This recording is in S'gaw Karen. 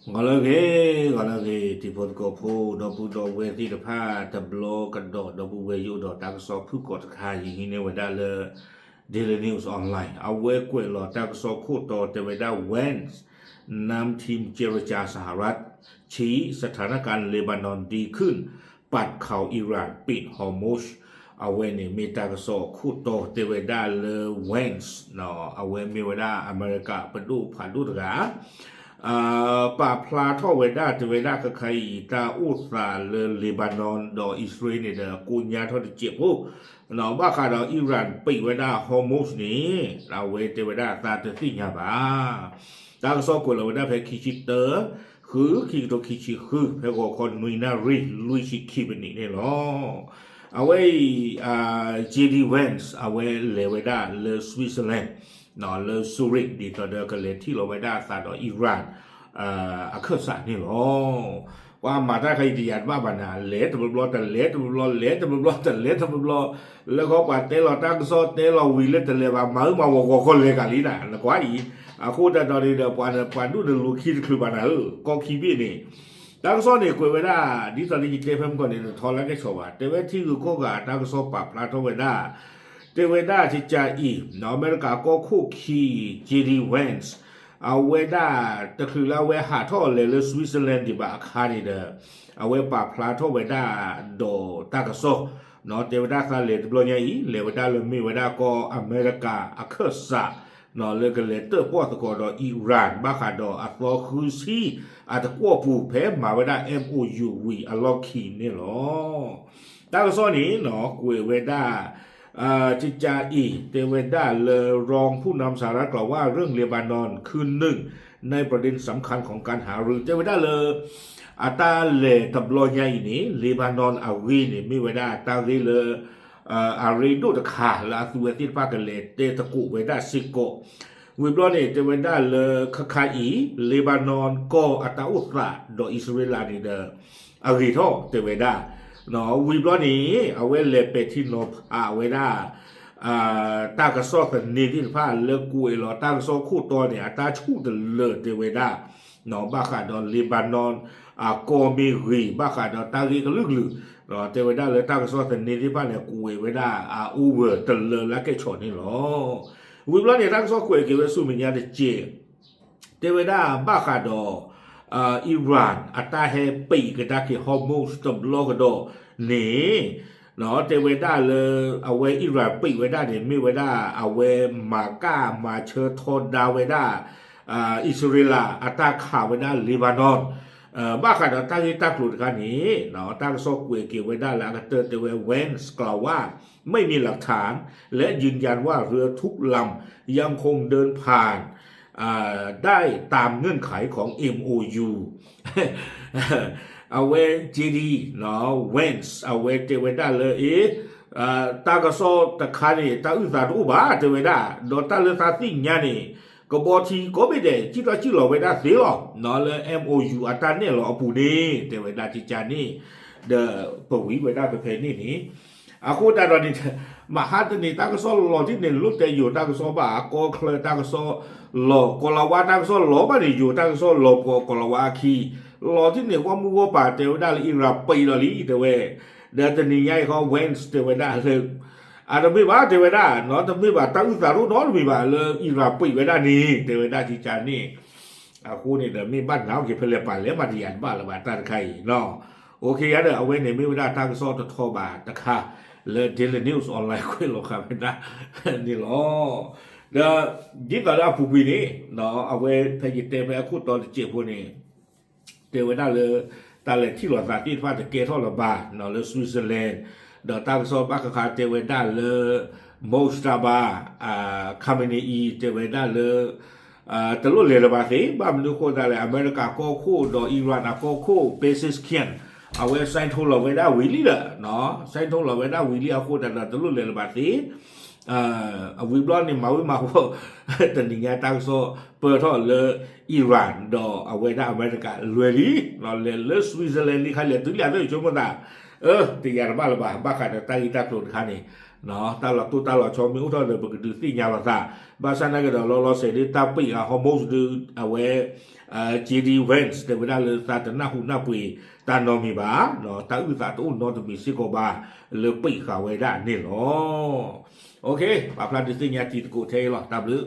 ဂီၤလၢအဂ့ၤ, ဂီၤလၢအဂ့ၤ တံၤဖိသကိးဖိ ဒီပုၢ်ဒီဝဲၢ်သ့ၣ်တဖၣ် တဘျီကဒီး ဒီပုၢ်ဝဲၢ်ယိၣ်ဒီးတၢ်ကစီၣ်ဖုၣ်ကိာ်တခါ ယဟံးန့ၢ်ဝဲဒၣ်လၢ Daily News Online အဝဲကွဲးလီၤတၢ်ကစီၣ်ခိၣ်တီတဲဝဲဒၣ် Vance นำทีมเจรจาสหรัฐ ชี้สถานการณ์เลบานอนดีขึ้น ปัดข่าวอิหร่านปิดฮอร์มุซ အဝဲန့ၣ်မ့ၢ်တၢ်ကစီၣ်ခိၣ်တီတဲဝဲဒၣ်လၢ Vance အဝဲမ့ၢ်ဝဲဒၣ်အမဲရကၤပဒိၣ်ဖးဒိၣ်တဂၤ ပာ်ဖျါထီၣ်ဝဲဒၣ်တဲဝဲဒၣ်ခဲခါအံၤ တၢ်အိၣ်သးလၢ Lebanon ဒီးအံၣ်စရ့လးန့ၣ်ဒီး ကိညါထီၣ်တစဲးဖိ ဘၣ်ဃးဒီး Iran ပိတ်ဝဲဒၣ် Hormuz န့ၣ် အဝဲတဲဝဲဒၣ်အသးတသ့ၣ်ညါဘၣ်. တၢ်ကစီၣ်ကွဲးလီၤဝဲဒၣ်ဖဲခံဆံတၢ ဃု ခံကထိခံဆံဃု ဖဲဂီၤခီနွံနၣ်ရံၣ်လွံၢ်ဆံခံပနံးန့ၣ်လီၤ. အဝဲအံၤ J D Vance အဝဲလဲၤဝဲဒၣ်လၢ Switzerland လၢ Zurich ဒ်သိးဒီးကလဲၤထံၣ်လီၤဝဲဒၣ်အသးဒီး Iran အခၢၣ်စးန့ၣ်လီၤ. ပှၤမၤတၢ်ခါအံၤတယာ်တဘၣ်ဘၣ်နၤ လဲၤတဘျီဘျီ တလဲၤတဘျီဘျီ လဲၤတဘျီဘျီ တလဲၤတဘျီဘျီ လၢဃီပှၤတဲလီၤတၢ်ကစီၣ်တဲလီၤဝံၤလၢတလဲၤဘၣ် မၤအၢမၤဂီၤဂီၤခီလဲၤကးလံနၤ နကွၢ်အံၤ အဃိသတးဒီးန့ၣ်ဒီး ပှၤဒိၣ်နလူၤခံတချုးဘၣ်နၤဧၢ ကီၢ်ခံဘ့ၣ်န့ၣ် တၢ်ကစီၣ်န့ၣ်ကွဲးဝဲဒၣ် ဒ်သိးလၢယတဲဖဲမုၢ်ကီၢ်န့ၣ် နထီလၢကဲဆီဘၣ် တဲဝဲထံဂုၤကီၢ်ဂၤတၢ်ကစီၣ်ပာ်ဖျါထီၣ်ဝဲဒၣ် တဲဝဲဒၣ်ကကးအံၤ အမဲရကၤကီၢ်ခိၣ်ခံ J D Vance အဝဲဒၣ်တချုးလၢအဝဲဟးထီၣ်လဲၤလၢ Switzerland ဒံးဘၣ်အခါန့ၣ်ဒီး အဝဲပာ်ဖျါထီၣ်ဝဲဒၣ်ဒီးတၢ်ကစီၣ် တဲဝဲဒၣ်သးလဲၤတဘျီညါအံၤ လဲၤဝဲဒၣ်လၢမ့ၢ်ဝဲဒၣ်ကီၢ်အမဲရကၤအခၢၣ်စး လၢကလဲၤတၢၣ်ပီၣ်သကိးဒီး Iran ဘၣ်ဃးဒီးအသီဃုဆံအတကွီၢ်ပူၤ ဖဲမၤဝဲဒၣ် M O U ဝံၤအလီၢ်ခံန့ၣ်လီၤ. တၢ်ကစီၣ်န့ၣ် ကွဲးဝဲဒၣ် ကကးအံၤ တဲဝဲဒၣ်လၢ รองผู้นำสหรัฐกล่าวว่าเรื่องเลบานอนคือหนึ่งในประเด็นสำคัญของการหารือ တဲဝဲဒၣ်လၢ အတၢ်လဲၤတဘျီညါအံၤန့ၣ် Lebanon အဂ့ၢ်န့ၣ် မ့ၢ်ဝဲဒၣ်တၢ်ဂ့ၢ်လၢ အရ့ဒိၣ်တခါလၢအသုဝဲသ့ၣ်တဖၣ်ကလဲၤတဲသကိးဝဲဒၣ်စ့ၢ်ကီး ဝံၤဘျီန့ၣ် တဲဝဲဒၣ်လၢခဲခါအံၤ Lebanon ကီၢ်အတၢ်အိၣ်သးဒီးအံၣ်စရ့လးန့ၣ်ဒီး အဂ့ၤထီၣ်တဲဝဲဒၣ် ဝံၤဘျီန့ၣ် အဝဲလဲၤပဲာ်ထံနီၤဖးဝဲဒၣ် တၢ်ကစီၣ်သန့သ့ၣ်တဖၣ်လၢကွဲးလီၤတၢ်ကစီၣ်ခိၣ်တီန့ၣ် အတၢ်ဆူၣ်တလၢာ်တဲဝဲဒၣ် ဘၣ်ဃးဒီး Lebanon အကီၢ်မ့ၢ်ဂ့ၤ ဘၣ်ဃးဒီးတၢ်ဂ့ၢ်ကလုာ်ကလုာ် တဲဝဲဒၣ်လၢတၢ်ကစီၣ်သန့သ့ၣ်တဖၣ်န့ၣ် ကွဲးဝဲဒၣ်အ over တလၢလၢကဲဆီးန့ၣ်လီၤ. ဝံၤဘျီန့ၣ် တၢ်ကစီၣ်ကွဲးက့ၤဝဲဆူမဲာ်ညါတစဲး တဲဝဲဒၣ်ဘၣ်ဃးဒီး Iran အတၢ်ဟဲပံးကဒါက့ၤ Hormuz တဘျီကဒီးန့ၣ် တဲဝဲဒၣ်လၢ အဝဲ Iran ပံးဝဲဒၣ်န့ၣ် မ့ၢ်ဝဲဒၣ်အဝဲမၤကၣ်မၤဆၢထီဒါဝဲဒၣ် အံၣ်စရ့လးအတၢ်ခးဝဲဒၣ် Lebanon ဘၣ်ဃးဒီးတၢ်ဂ့ၢ်တၢ်ကျိၤတခါန့ၣ် တၢ်ကစီၣ်ကွဲးက့ၤဝဲဒၣ်လၢအကတၢၢ်တဲဝဲ Vance กล่าวว่าไม่มีหลักฐานและยืนยันว่าเรือทุกลำยังคงเดินผ่านได้ตามเงื่อนไขของ M O U အဝဲ J D Vance အဝဲတဲဝဲဒၣ်လၢ အ့ တၢ်ကစီၣ်တခါန့ၣ် တၢ်အုၣ်သးတအိၣ်ဘၣ်တဲဝဲဒၣ် ဒီးတၢ်လၢသးသ့ၣ်ညါန့ၣ် ကဘီထံကိးဘ့ၣ်ဒဲး စံၣ်ထီၣ်စံၣ်လီၤဝဲဒၣ်သ့လီၤ လၢ M O U အတၢ်နဲၣ်လီၤအပူၤန့ၣ် တဲဝဲဒၣ်ကကးန့ၣ် ဒီးပဝံဝဲဒၣ်ဖဲဖဲန့ၣ်န့ၣ် အဃိသတးဒီးန့ၣ် မဟါတနံၤတၢ်ကစီၣ်လီၤတံၢ်န့ၣ် လိၣ်တဲယိၤတၢ်ကစီၣ်ဘၣ် အကီၢ်ချၢတၢ်ကစီၣ်လီၤ ကီၤလၤဝါတၢ်ကစီၣ်လီၤဘၣ်န့ၣ် ယိၤတၢ်ကစီၣ်လီၤပှီၤကီၤလၤဝါအခံ လီၤတံၢ်န့ၣ် ဂီၢ်မုၢ်ဂီၢ်ပၤတဲဝဲဒၣ်လၢ Iran ပံးဒီးလံ တဲဝဲ ဒီးတနံၤညါအံၤဃီ Vance တဲဝဲဒၣ်လၢ အတမ့ၢ်ဘၣ်တဲဝဲဒၣ် နီတမ့ၢ်ဘၣ် တၢ်အုၣ်သးတအိၣ်နီတမံၤဘၣ်လၢ Iran ပံးဝဲဒၣ်န့ၣ် တဲဝဲဒၣ်ကကးန့ၣ် အဃိန့ၣ်ဒီး မ့ၢ်ဘၣ်နၤအိၣ်က့ၤဖဲလဲၣ်ပာ်လဲၣ်မၤတယာ်တဘၣ်လၢၤဘၣ်တၢ်တခါအံၤနီၤ အိၣ်ခ့ယါဒီး အဝဲန့ၣ်မ့ၢ်ဝဲဒၣ်တၢ်ကစီၣ်တထီဘၣ်တခါ လၢ Daily News Online ကွဲးလီၤဃာ်ဝဲဒၣ်န့ၣ်လီၤ. ဒီး ဒ်သိးလၢအပူၤကွံာ်န့ၣ် အဝဲဖဲယတဲဖဲအခိၣ်တီတစဲးဖိန့ၣ် တဲဝဲဒၣ်လၢ တၢ်လဲၤထံၣ်လိာ်သးသ့ၣ်တဖၣ်တကဲထီၣ်လၢၤဘၣ်နီၤ လၢ Switzerland ဒီးတၢ်ကစီၣ်ဘၣ်ဃးဃးတဲဝဲဒၣ်လၢ Mojtaba Khamenei တဲဝဲဒၣ်လၢ တလိၣ်လဲၤလၢၤဘၣ်သ့ ဘၣ်မနုၤအဃိသတးလဲၣ် အမဲရကၤကီၢ်ခိၣ်ဒီး Iran အကီၢ်ခိၣ် Pezeshkian အဝဲ sign ထိုးလီၤဝဲဒၣ်ဝံၤလံဒီး sign ထိုးလီၤဝဲဒၣ်ဝံၤလံအဃိသတးဒီး တလိၣ်လဲၤလၢၤဘၣ်သ့ အဝံၤဘျီန့ၣ် မၤဝံၤမၤဝီၤ တနံၤညါတၢ်ကစီၣ်ပၢၢ်ထီၣ်လၢ Iran ဒီးအဝဲဒၣ်အမဲရကၤလွဲၤလံ လဲၤလၢ Switzerland လံခါလဲၤတုၤလံအသိးဆိကမိၣ်သး အၢ တယာ်တဘၣ်လၢၤဘၣ် ဘၣ်ဃးဒီးတၢ်ဂ့ၢ်တၢ်ကျိၤတခါန့ၣ် တၢ်လီၤတိၢ်တၢ်လီၤဆီမ့ၢ်အိၣ်ထီၣ်ဒီး ပကဒုးသ့ၣ်ညါလီၤသး, ဘၣ်ဆၣ်သနာ်က့ဒီး လီၤလီၤဆဲးဒ်တၢ်ပံာ်ဃာ် Hormuz ဒုး အဝဲ J D Vance တဲဝဲဒၣ်လၢသးတနၢ်ဟူနၢ်ပှ့ၤတၢ်နီတမံၤဘၣ်, တၢ်အုၣ်သးတအိၣ်နီတမံၤစ့ၢ်ကီးဘၣ် လၢပံာ်ဃာ်ဝဲဒၣ်န့ၣ်လီၤ. ပာ်ဖျါဒုးသ့ၣ်ညါတံၤသကိးထဲအံၤလီၤ. တၢ်ဘျုး